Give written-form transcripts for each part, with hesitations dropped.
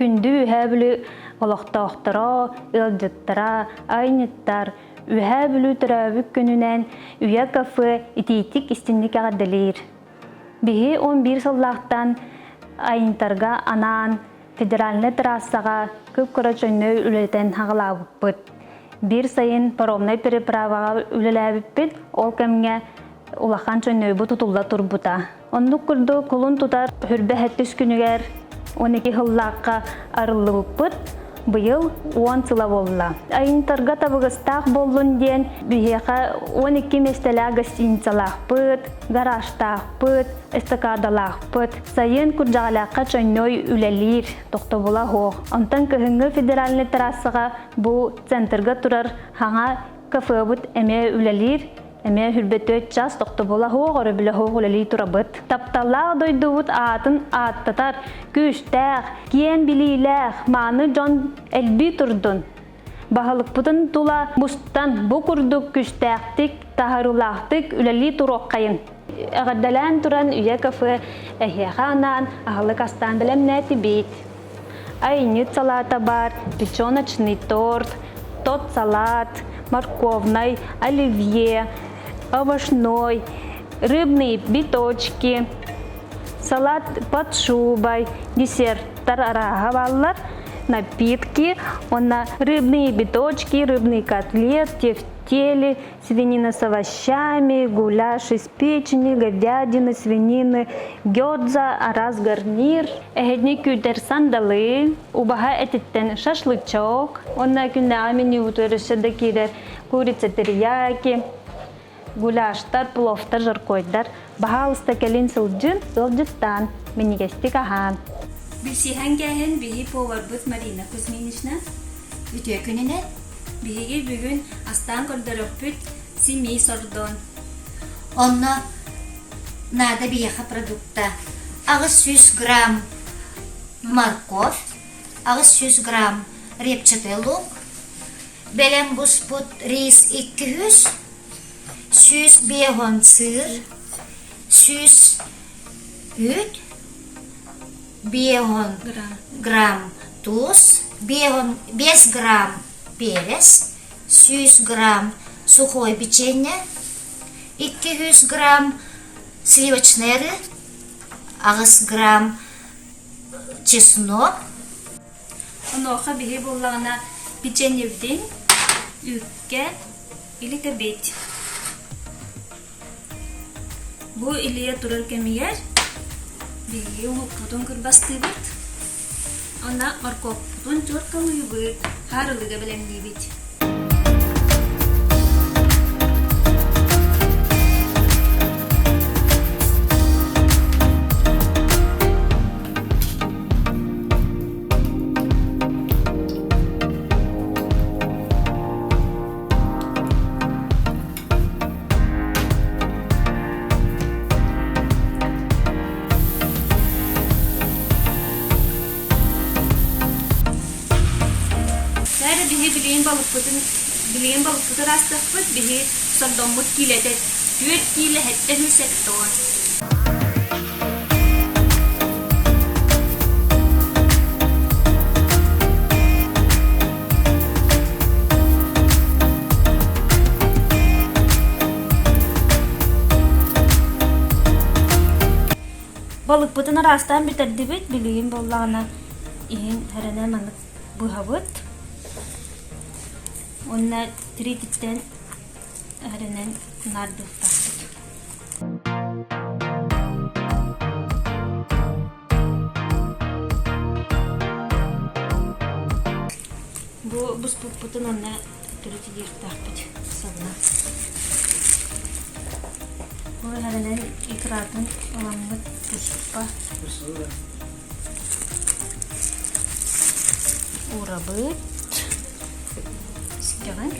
Күндү Үөһээ Бүлүү олохтоохторо, ыалдьыттара, айанньыттар Үөһээ Бүлүү төрөөбүт күнүнэн Үйэ кафе итиитик истинник эҕэрдэлиир. Биһи 11 сыллаахтан айанньыттарга анаан федеральнай трассаҕа кып-кыра чөннөй үлэтэн аҕалаабыппыт. Биир сайын паромнай переправаҕа үлэлээбиппит, ол кэмҥэ улахан чөннөйбүт тутулла турбута. Оннук курдук кулун тутар хүрбэ сэттис күнүгэр 12 сыллаахха арыллыбыппыт. Быйыл 10 сыла буолла. Айынтарга табыгастаах буоллун диэн биһиэхэ 12 миэстэлээх гостиницалаахпыт, гаражтаахпыт, эстакадалаахпыт. Сайын Курдьаҕалаахха чонньой үлэлиир, тохтобула суох. Онтон кыһыҥҥы федеральнай трассаҕа бу центрга турар хаҥа кафебыт эмиэ үлэлиир. Эмиэ хүрбөтүөт час тохтобула суох, өрөбүлэ суох үлэлии турабыт. Тапталлаах дойдубут аатын ааттатар, күүстээх, киэн билиилээх, мааны дьон элбии турдун. Баһылыкпытын тула мустан бу курдук күүстээхтик, таһаарыылаахтык үлэлии туруоххайын. Эҕэрдэлээн туран Үйэ кафе эһиэхэ анаан аһылык астаан бэлэмнээтибит. Айньыт салаата баар, печеночный торт, тот салат, морковный, оливье, овощной, рыбные биточки, салат под шубой, десерттар арааһа бааллар, напитки, уонна рыбные биточки, рыбный котлет, тефтели, свинина с овощами, гуляш из печени, говядины, свинины, гёдза, арас гарнир. Эһэтини күүтэр сандалы, убаһа этиттэн шашлычок, уонна күннээҕи менюбутугар өссө да киирэр курица терияки, гуляштар, пловтар, жаркойдар. Баһаалыста кэлин сылдьын, ыалдьыттаан, минньигэстик аһаан. Билсиһэн кээһэн биһи поварбыт Марина Кузьминична Үтүө күнүнэн! Биһиги бүгүн астаан көрдөрүөхпүт симии сордон. Онно наада биһиэхэ продукта 800 грамм морковь, 800 грамм репчатый лук, бэлэм буспут рис 200, 150 сыр, 100 үүт, 50 грамм туус, 5 грамм перец, 100 грамм сухой печенье, 200 грамм сливочный ры, 8 грамм чеснок. Онуоха биһи буоллаҕына печеньебитин үүккэ илитэбит. Бу илийэ турар кэмигэр биһиги уһукпутун кырбастыыбыт уонна моркуоппутун чуоркалыыбыт, хаарылыга бэлэмниибит. Бары биһи билигин балыкпытын билигин балыкпытын ыраастыахпыт биһи сордоммут киилэтэ түөрт киилэ сэттэ үс сэттэ Балыкпытын араастаан бүтэрдибит, билигин буоллаҕына иһин эрэнэ маннык быһабыт. Уонна тириититтэн эрэнэн наардыахтаахпыт. Бу буспуппутун онно төрүт илиэхтээхпит сабына. Бу эһэринэн икратын ыламмыт туспа уурабыт. Сикэҕин.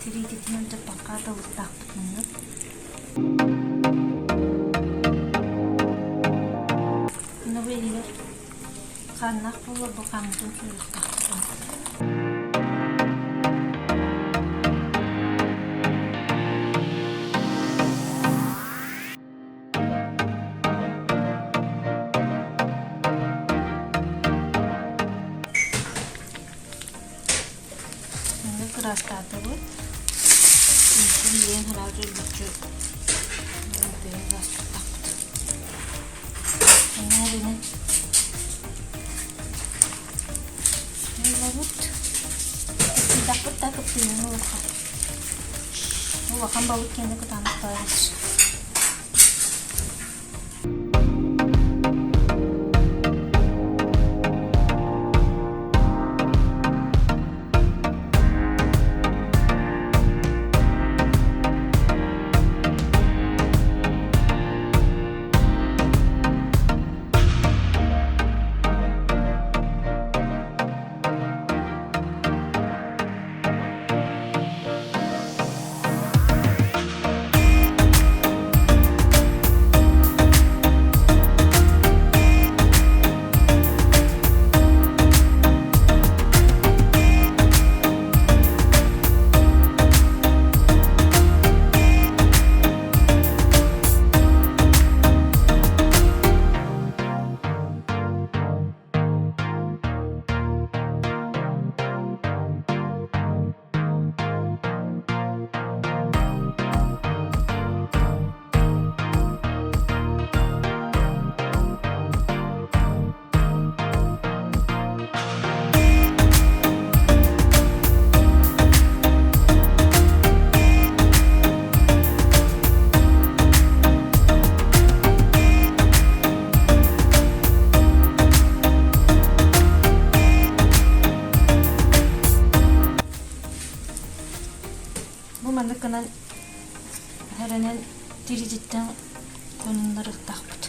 Тириититинэн дьаппахха талыктаахпыт маннык. Мына бу иһигэр. Хааннаах буолуо бу хааммытын суруйуохтаахпыт. Манна кыраастаатыбыт. Онтон билигин сразу үргүччү ыраастаттахпыт. Манна эрэнэн ылабыт. Кыптыйдахпыт да кыптыйыны ылыахха. Улахан балык киэнэ кытаанах баар. Бу маннык гынан эрэнэн тирититтэн хонуннарыахтаахпыт.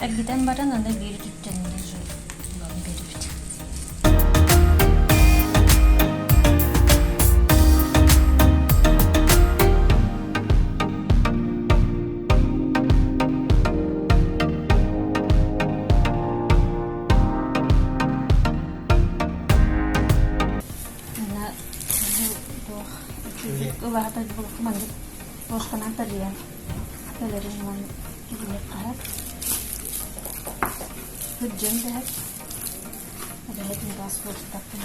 Эргитэн баран аны биир түттэннэр ылан биэрбит. Манна туох ылаата маннык ложканан тарыйан кэлэрин уон түгүнүк хаһар Кырдьан дэһэр эбэһэтин гаас буолтахпын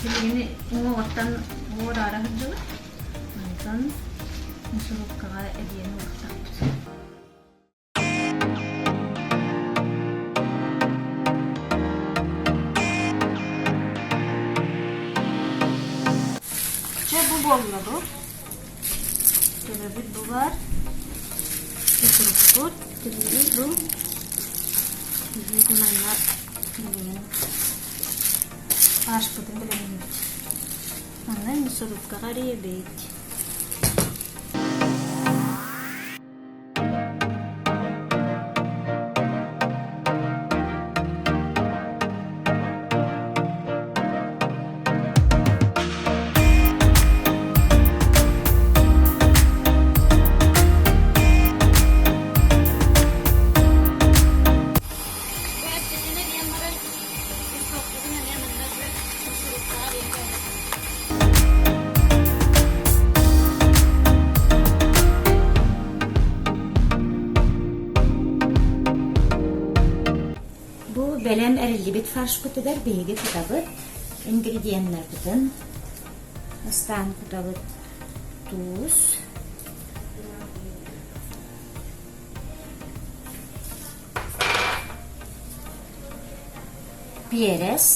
Билигин уҥуоҕуттан уораара сылдьыбыт. Онтон мусоруккаҕа эбиэн уохтахпыт. Чэ бу буолла бу. Төбөбүт бу бар. Мусорукпут тилири бу. Биһиги манна билигин Ааспытын бэлэмниибит. Манна мясорубкаҕа эрийэбит. бэлэм эриллибит фаршпытыгар биһиги кутабыт ингредиеннарбытын ыстаан кутабыт туус, перец,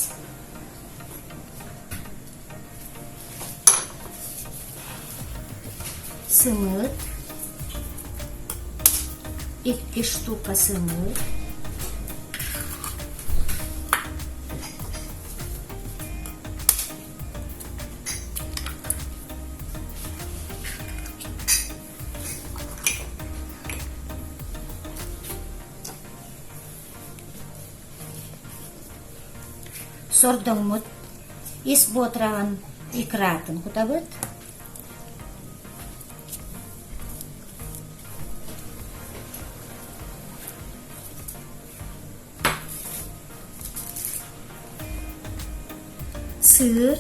Сымыыт, икки штука сымыыт, Сордоҥмут ис буотураҕын икратын кутабыт. Сыыр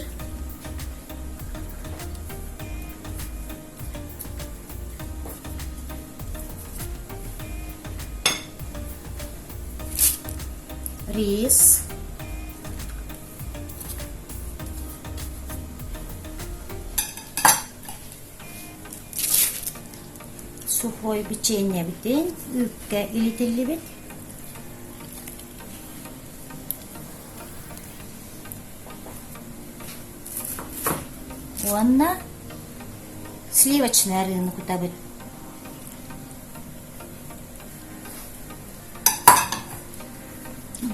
Рис Сухой бичиэнньэбитин үүккэ илитиллибит. Уонна сливочнай арыыны кутабыт.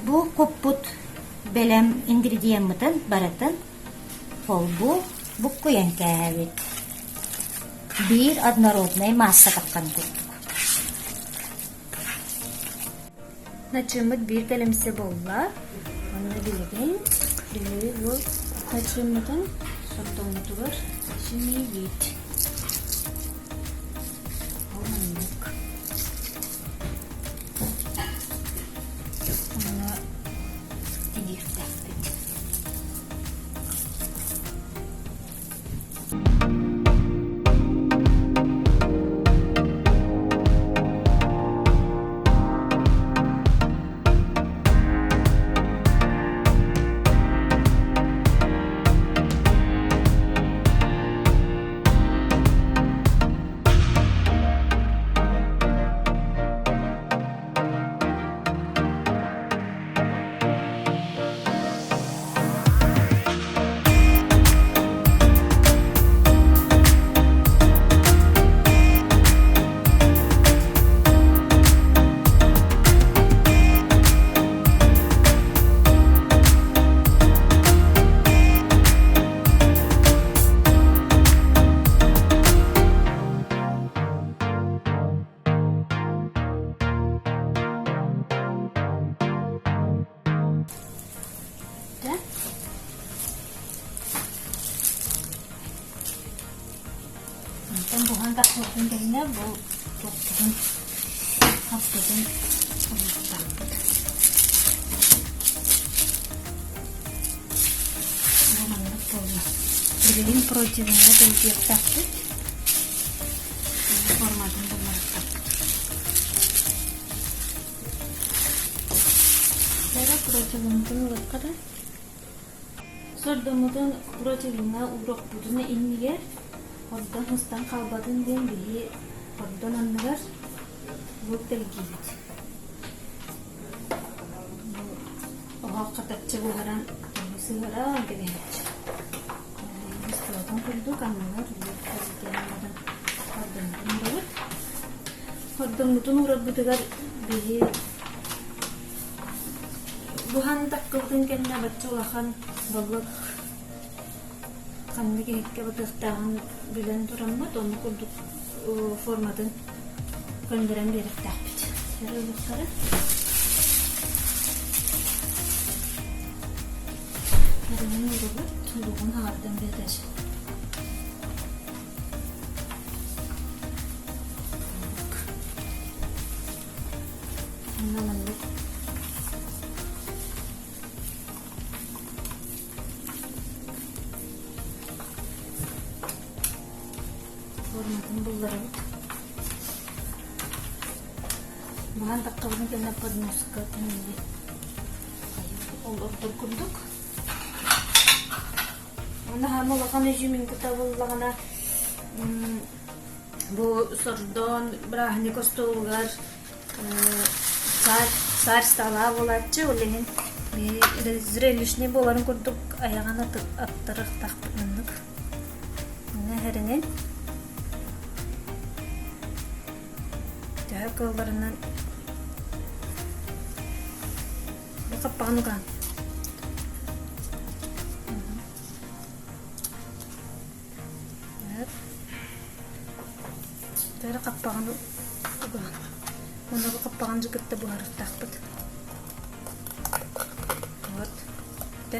Бу куппут бэлэм ингредиеммытын барытын холбуу буккуйан кээһэбит. Биир однороднай маасса таххан курдук. Начыыммыт биир кэлимсэ буолла. Онно билигин биһиги бу начыыммытын сордоҥмутугар симиибит. Ол маннык. Онно тигиэхтээхпит. Онтон буһан тахсыбытын кэннэ бу туохпутун хаппытын ылыахтаахпыт. Бу маннык буолла. Билигин противеҥҥа тэлгиэхтээхпит. Форматын булларыахтаахпыт. Эрэ противыммытын ылыахха да. Сордоммутун противыҥҥа уурахпытын иннигэр хордон ыстан хаалбатын диэн биһи хордон анныгар лук тэлгиибит. Бу оһох хатаччы буһаран сыһыаран кэбиһээччи. Ыстыбатын курдук анныгар лук тэлгээн баран хордоммутун уурабыт. Хордоммутун уурарбытыгар биһи буһан таккыбытын кэннэ бачча улахан балык ханнык иһиккэ батыахтааҕын билэн тураммыт, онно курдук форматын көннөрөн биэриэхтээхпит. Ылыахтара. Арыгын уурабыт, лугун аҕардан биэрэр. Онно маннык форматын булларабыт. Маһан таххабытын кэннэ подноска тэнийбит. Ол ордук курдук. Уонна хаама улахан изюминката буоллаҕына бу сордоон бырааһынньык остуолугар царь царь стола буолааччы, ол иһин зрелищный буоларын курдук айаҕын аттарыахтаахпыт маннык. Манна эһэринэн төһө кыалларынан бу хаппаҕын угаан. Бары хаппаҕын угаан. Уонна бу хаппаҕын дьэ кытта буһарыахтаахпыт. Вот. Тэ.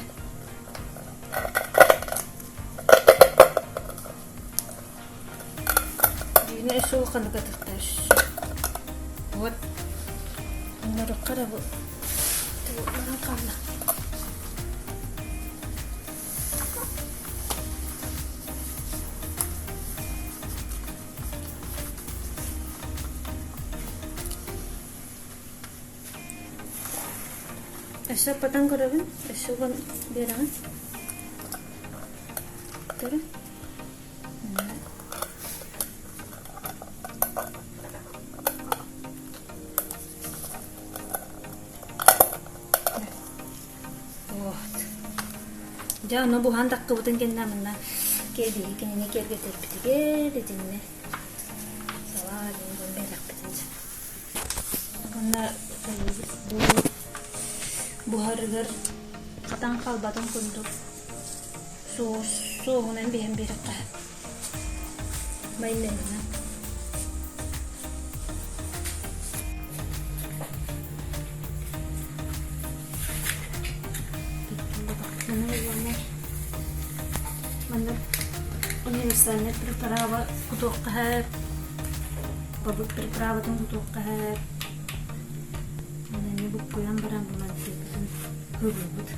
Дьиҥэ өссө улаханнык атахта өссө. Вот. Оннорукка эрэ бу баран хаалла. Өссө аппатан көрөбүн, өссө уган биэрэҕин. Көрө. Вот. Дьэ, ону буһан таххыбытын кэннэ манна киэбиһи кинини киэргэтэрбитигэр итиннэ салаа диэн дьон бэлэхпитин Уонна бу буһарыгар хатан хаалбатын курдук соус суоһунан биһэн биэриэххэ майонеһынан. Манна универсальнай приправа кутуохха сөп, балык приправатын кутуохха сөп. Манна буккуйан баран бу мантыыбытын кыбыыбыт.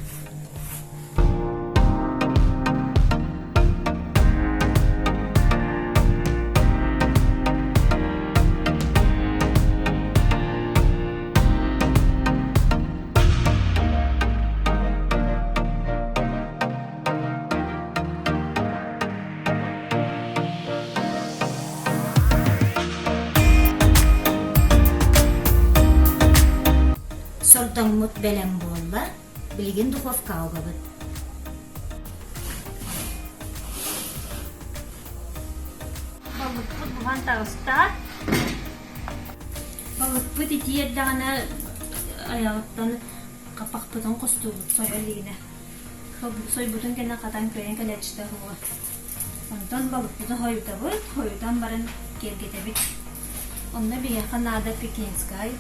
Сордоҥмут бэлэм буолла, билигин духовкаҕа угабыт. Балыкпыт буһан таҕыста. Балыкпыт итии эрдэҕинэ айаҕыттан хаппахпытын хостуубут сойо илигинэ. Сойбутун кэннэ хатан кыайан кэлээччитэ суоҕа. Онтон балыкпытын хойутабыт, хойутан баран киэргэтэбит. Онно биһиэхэ наада пекинскай,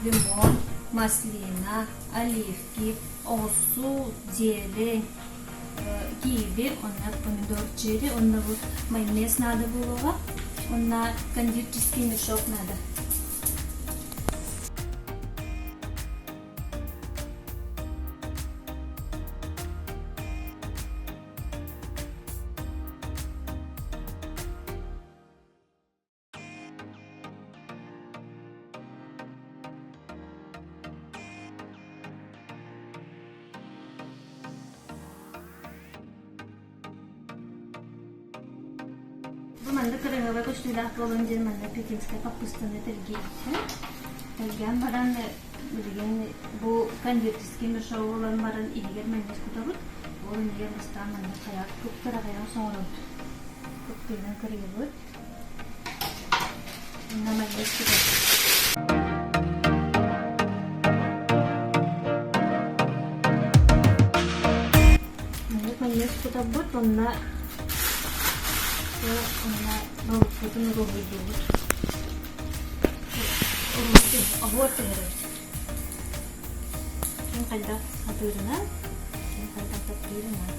лимон, маслина, оливки, оҕурсу, зелень, киви, онно помидор черри, онно бу майонез наада буолуоҕа, онно кондитерский мешок наада. Бу маннык кырыһыба көстүүлээх буолун диэн манна пекинскэй хаппыыстаны тэлгиэххэ. Тэлгээн баран билигин бу кондитерский мешок буолан баран иһигэр майонез кутабыт. Ол иннигэр бастаан маннык хайаҕа кыптыраҕайаҕа соҥоробут. Кыптыынан кырыйабыт. Онно майонез кутабыт. Маннык майонез кутабыт уонна онно балыкпытын уруһуйдуубут. Оһуор түһэрэбит. Ким хайдах сатыырынан, ким хайдах таптыырынан.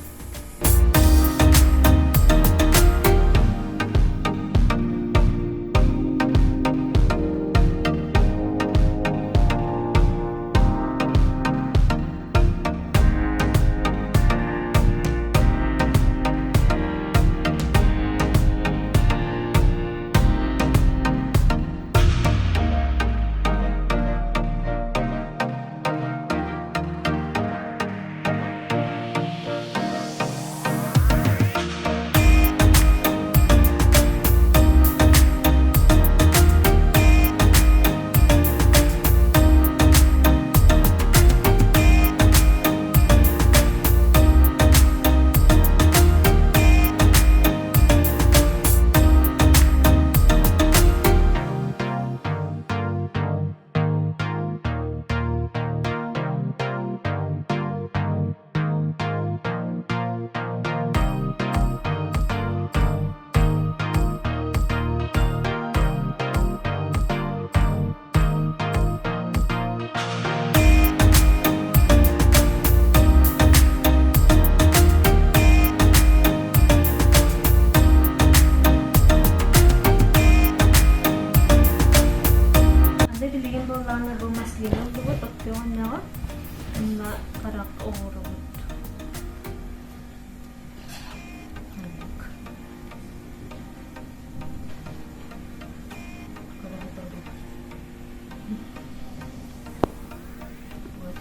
Харах оҥоробут. Вот.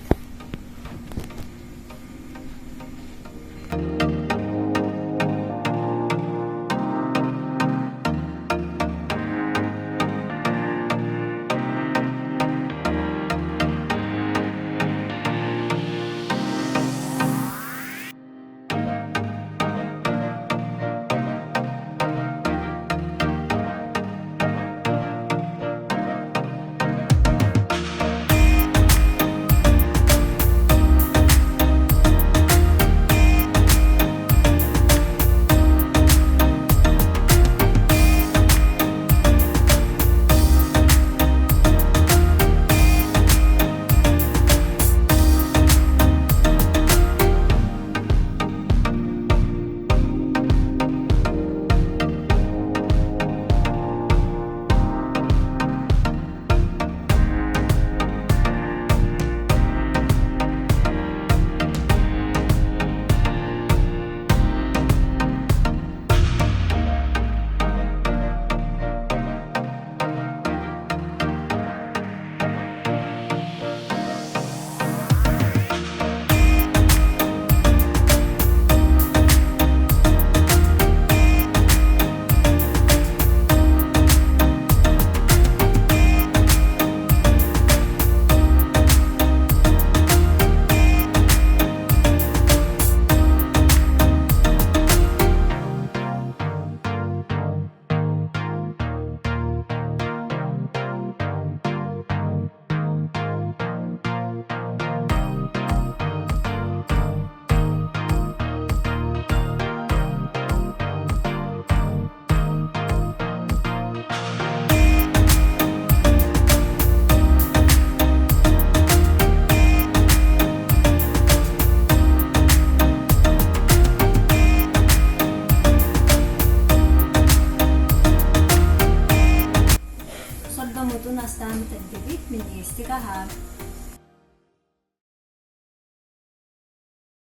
Сордоммутун астаан бүтэрдибит, минньигэстик аһаан.